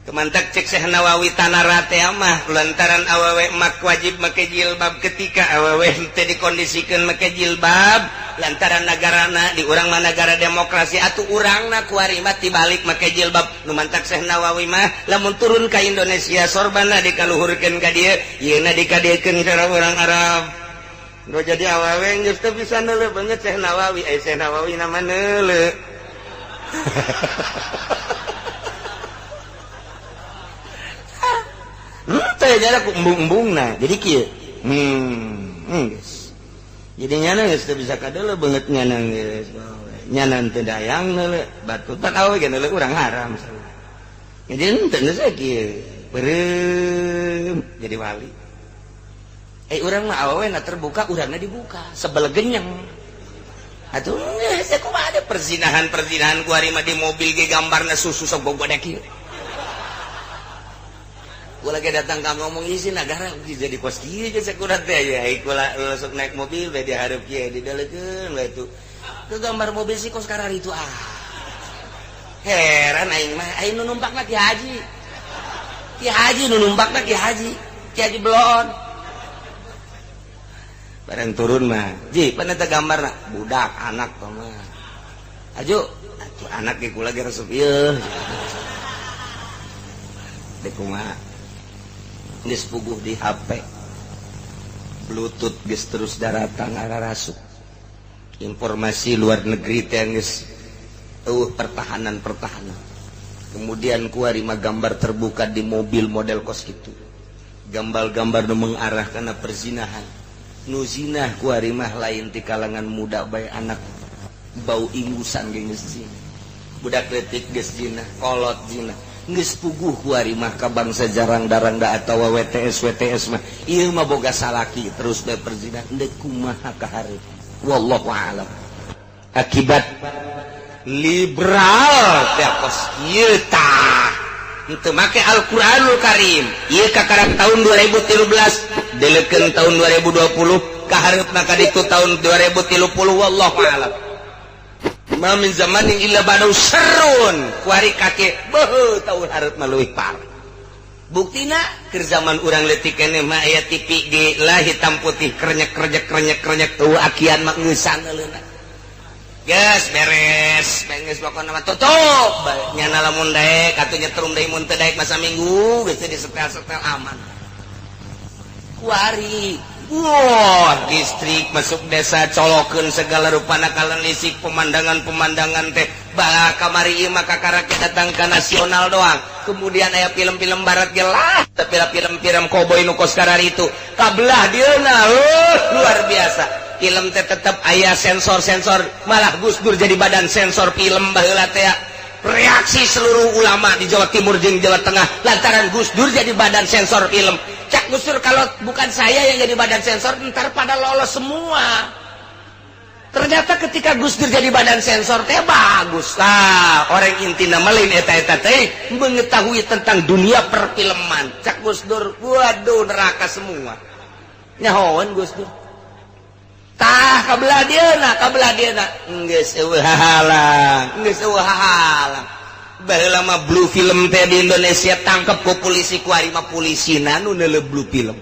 Kemantak cek Syekh Nawawi tanara teh mah lantaran awewe mak wajib make jilbab ketika awewe teu dikondisikeun make jilbab lantaran nagarana di urang mah nagara demokrasi atuh urangna kuari mah tibalik make jilbab. Nu mantak Syekh Nawawi mah lamun turun ka Indonesia sorbana dikaluhurkeun ka dieu, yeuna dikadiekeun ka urang Arab. Nu jadi awewe geus teu bisa neuleuh beungeut Syekh Nawawi, ai Syekh Nawawi nama neuleuh. Teh ku embung-embungna jadi kieu. Geus. Jadi nyana geus teu bisa kadeuleuh beungeut nyana geus. Nyana teu dayang neuleuh, batutan awe ge neuleuh urang haram. Jadi henteu geus kieu. Beureum jadi wali. Urang mah awewe na terbuka, urangna dibuka, sebel genyeng. Atuh geus kumaha ada perzinahan-perzinahan ku ari mah di mobil ge gambarna susu sok bogodek kieu. Gua lagi datang ka ngomong isi nagara jadi kos kieu geus sakurat teh ya kula langsung naik mobil we dihareup kieu didelekeun we tuh. Ke gambar mobil si kos karar itu ah. Heran aing mah, aing nu numpakna Ki Haji. Ki Haji nu numpakna Ki Haji. Ki Haji belon. Bareng turun mah, ji pan eta gambarna budak anak tah mah. Aju, atuh anak ge kula ge resep ieu. Dek kumaha? Geus puguh di HP Bluetooth geus terus daratang ararasuk informasi luar negeri teh geus eueuh pertahanan-pertahanan. Kemudian kuari mah gambar terbuka di mobil model kos kitu, gambar-gambar nu mengarah kana perzinahan. Nu zinah kuari mah lain ti kalangan muda bae, anak bau ingusan ge geus zina, budak leutik geus zina, kolot zina. Geus puguh kuari mah ka bangsa jarang-darang da atawa WTS WTS mah ieu mah boga salaki terus bae perzinahan deuk kumaha ka hareup. Wallahu a'lam. Akibat liberal teh kos kieu tah henteu make Al-Qur'anul Karim. Ieu kakarak tahun 2013 delekeun tahun 2020 ka hareupna ka ditu tahun 2030 wallahu a'lam. Ma min zamanin illa ba'dahu syarrun. Kuari kake beuh tahun hareup mah leuwih parah. Buktina keur zaman urang leutik keneh mah aya TV ge lah hitam putih krenyek krenyek krenyek krenyek eueuh akian mah ngeusan euleuna. Geus beres, geus pokona mah tutup. Nyana lamun daek atuh nyetrum deui mun teu daek masa minggu geus teu disetel-setel aman. Kuari wah, listrik masuk desa colokeun segala rupana kalan listrik pemandangan-pemandangan teh bah kamari ieu mah kakara datang ka nasional doang. Kemudian aya film-film barat ge lah, tapi film-film koboi nu kos kararitu kabelah dieuna luar biasa. Film teh tetep aya sensor-sensor, malah Gus Dur jadi badan sensor film baheula teh. Reaksi seluruh ulama di Jawa Timur jeung Jawa Tengah lantaran Gus Dur jadi badan sensor film. Cak Gus Dur kalau bukan saya yang jadi badan sensor ntar pada lolos semua. Ternyata ketika Gus Dur jadi badan sensor teh bagus lah. Orang intina melin eta-eta teh mengetahui tentang dunia perfilman. Cak Gus Dur waduh neraka semua. Nyahoan Gus Dur. Tah kabelah dieuna, kabelah dieuna. Geus eueuh hahalang, geus eueuh hahalang. Baheula mah blue film teh di Indonesia tangkep ku polisi kuari mah polisina nu neuleuh blue film.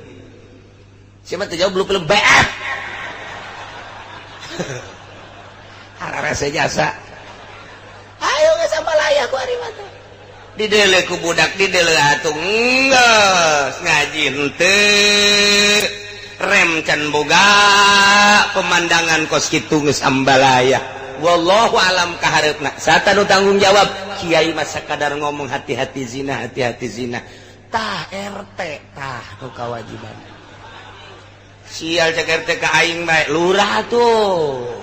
Siapa teh jauh blue film BF. Hararese jasa. Ayo geus sambalaya kuari mah teh. Dideuleuh ku budak, dideuleuh atuh geus ngaji henteu. Rem can boga pemandangan kos kitu geus ambalaya. Wallahu alam ka hareupna. Sata nu tanggung jawab kiai mah sakadar ngomong hati-hati zina, hati-hati zina. Tah RT tah nu kawajiban. Sial cek RT ka aing bae lurah tuh.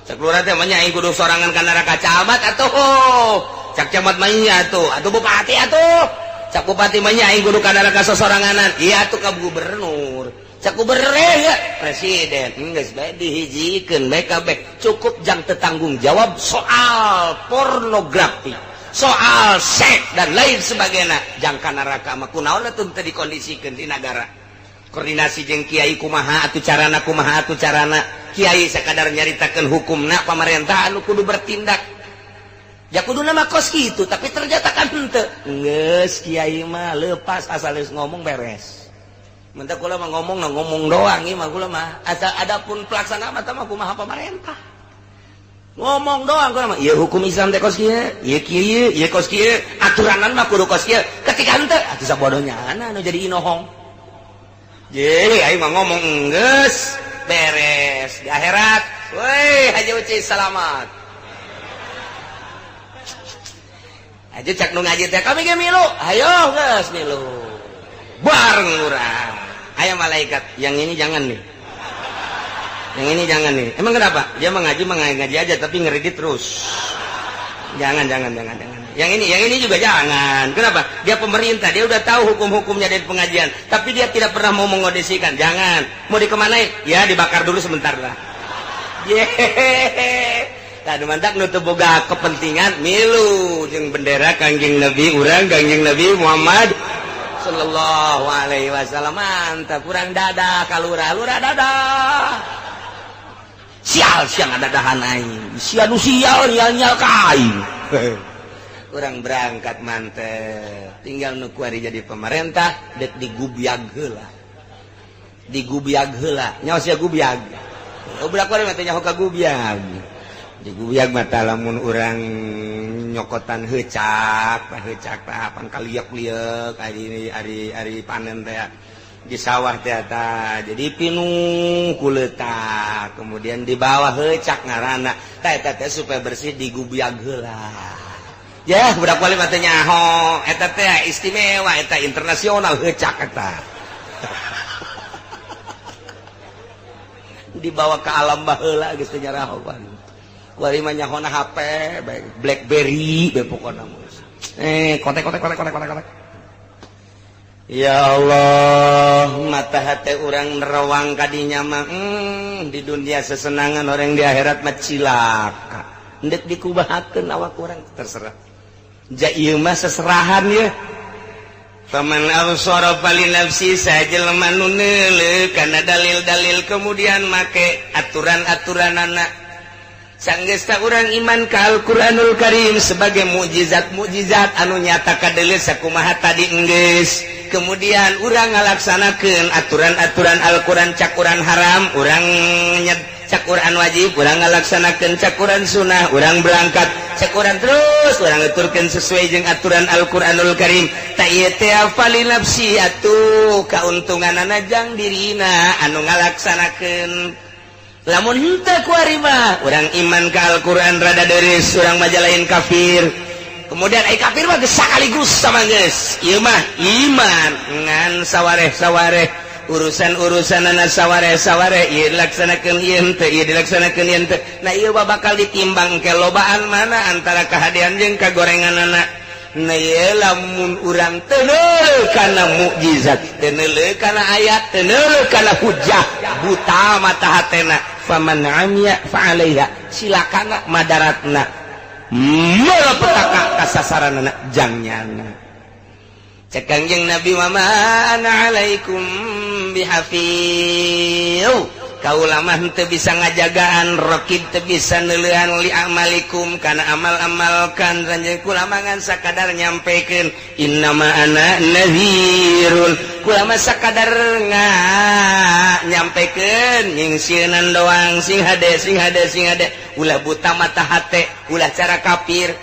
Cek lurah teh mah nya aing kudu sorangan ka neraka camat atuh. Cek camat mah nya atuh, atuh bupati atuh. Cak bupati mah nya aing kudu ka neraka sosoranganan. Iya atuh ka gubernur. Cak gubernur ya presiden. Geus bae dihijikeun bae kabeh. Cukup jang tetanggung jawab soal pornografi, soal seks dan lain sebagainya. Jang ka neraka mah kunaon atuh teu dikondisikeun di nagara. Koordinasi jeung kiai kumaha atuh carana, kumaha atuh carana. Kiai sakadar nyaritakeun hukumna, pamarentah anu kudu bertindak. Ya kudu nama kos gitu, tapi ternyata kan henteu. Geus kiai mah lepas asal geus ngomong beres. Mentah kula mah ngomong nah ngomong doang ieu mah kula mah. Asal adapun pelaksana mah mah kumaha pamarentah. Ngomong doang kula mah. Ieu hukum Islam teh kos kieu, ieu kieu, ieu kos kieu, aturanan mah kudu kos kieu. Ketika henteu atuh sabodohnya anu jadi inohong. Ye, aing mah ngomong geus beres di akhirat. Woi, Haji Uci selamat. Aja cak nu ngaji teh kami ge milu, ayo geus milu. Bareng urang. Aya malaikat, yang ini jangan nih. Yang ini jangan nih. Emang kenapa? Dia mah ngaji aja tapi ngeredit terus. Jangan. Yang ini juga jangan. Kenapa? Dia pemerintah, dia udah tahu hukum-hukumnya dari pengajian, tapi dia tidak pernah mau mengondisikan. Jangan. Mau dikemanain? Ya dibakar dulu sebentar lah. Yehehe. Tadu mantak nu teu boga kepentingan milu jeung bendera Kangjeng Nabi urang Kangjeng Nabi Muhammad sallallahu alaihi wasallam. Mantap urang dadah ka lurah, lurah dadah. Sial siang dadahan aing. Sia nu sial nyal-nyal ka aing. Urang berangkat mantep. Tinggal nu kuari jadi pemerintah dek digubyag heula. Digubyag heula. Nyaho sia gubyag. Budak kuari mah teh nyaho ka gubyag. Digubyag mata lamun urang nyokotan heucak, heucak tah pan kaliek-liek ari ari ari panen teh di sawah teh ta. Jadi pinuh kuleutak, kemudian di bawah heucak ngaranna. Tah eta teh supaya bersih digubyag heula. Ya, budak wali mah teh nyaho, eta teh istimewa, eta internasional heucak eta. Dibawa ke alam baheula geus teh nyaraho pan. Kuari mah nyahona HP, BlackBerry, be pokona mah. Kotek kotek kotek kotek kotek. Ya Allah, mata hati urang nerawang kadinya mah di dunia sesenangan orang di akhirat mah cilaka. Endek dikubahakeun awak urang terserah. Ja ieu mah seserahan ye. Faman absara fali nafsi sajelema nu neuleuh kana dalil-dalil kemudian make aturan-aturanana. Sanggesta urang iman ka Al-Qur'anul Karim sebagai mukjizat-mukjizat anu nyata kadeuleu sakumaha tadi enggeus. Kemudian urang ngalaksanakeun aturan-aturan Al-Qur'an, cakuran haram, urang nyet cakuran wajib, urang ngalaksanakeun cakuran sunnah, urang berangkat cakuran terus urang ngeturkeun sesuai jeung aturan Al-Qur'anul Karim. Ta ieu teh fali nafsi atuh kauntunganana jang dirina anu ngalaksanakeun. Lamun henteu kuari mah urang iman ka Al-Qur'an rada deris, urang mah lain kafir. Kemudian ai kafir mah geus sakaligus sama geus. Ieu mah iman ngan sawareh-sawareh urusan-urusanana sawareh-sawareh ieu dilaksanakeun ieu henteu, ieu dilaksanakeun ieu henteu. Nah ieu bakal ditimbang ke lobaan mana antara kahadean jeung kagorenganana. Nah ieu lamun urang teu neuleuh kana mukjizat, teu neuleuh kana ayat, teu neuleuh kana hujah, buta mata hatena. Faman amiya fa alaiha, silakana madaratna malapetaka kasasaranana jangnyana. Cek Kangjeng Nabi mama ana alaikum bihafiz. Kaula mah teu bisa ngajagaan, raqib teu bisa neuleuhan li amalikum kana amal-amal kan ranjeun kula mah ngan sakadar nyampekeun innama ana nadhirun. Kula mah sakadar nyampekeun nyingsieunan doang, sing hade sing hade sing hade, ulah buta mata hate, ulah cara kafir.